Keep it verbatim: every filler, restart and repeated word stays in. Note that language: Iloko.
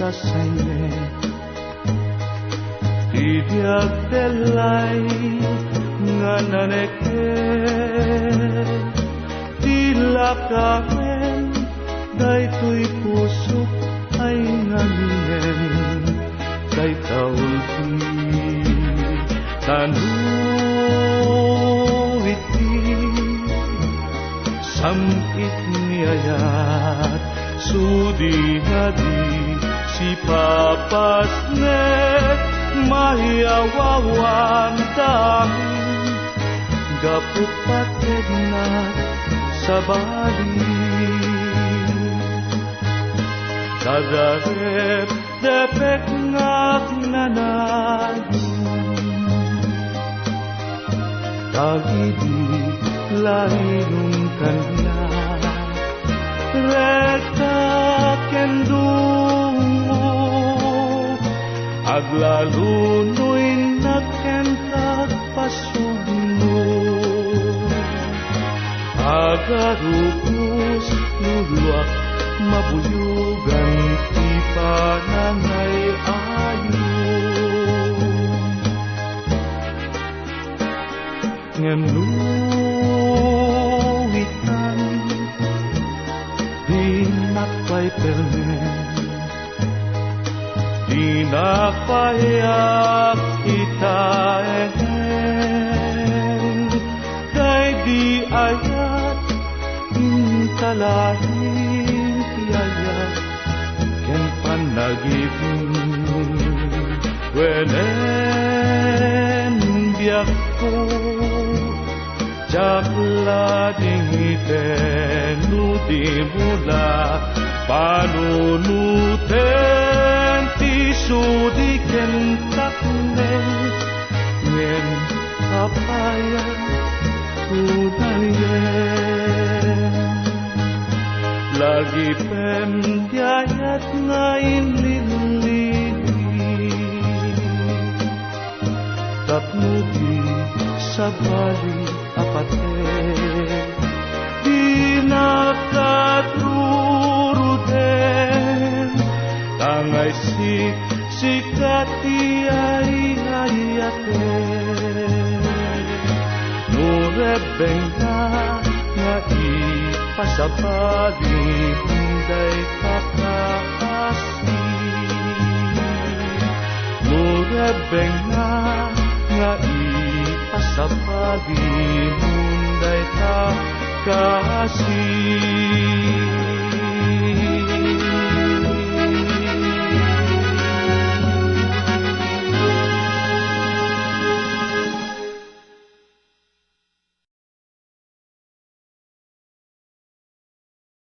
Assignment ti diak dellay nga naneker, ti lakamen daytoy pusok ay ngaminen dayta ulti tano iti sam-it ni ayat. Sudi nga di sipapasnek, mayawawan dami gapu patedna sabali. Dadarep depek nga agnanayon dagidi lainong kaniak, rekta ken dungo, aglalunoynak ken agpasubno. Agarukos, luluak, mabuyogan ti panangay-ayo. Ngem no itan, dinak pay permen. Dinak pay agkitaen daydi ayat, intalain ti ayat ken pannagipin. Wen biagko, diak la dingiten no di mo la panunuten ti sudi ken takneng, ngem apay a unayen. Lagipen ti ayat nga inlilili tapno di sabali a pateg. Dinak agruruden, ta ngaysik sika ti ay-ayatek. No rebbengna nga ipasabali, dayta kaasi. No rebbengna nga ipasabali, dayta kaasi.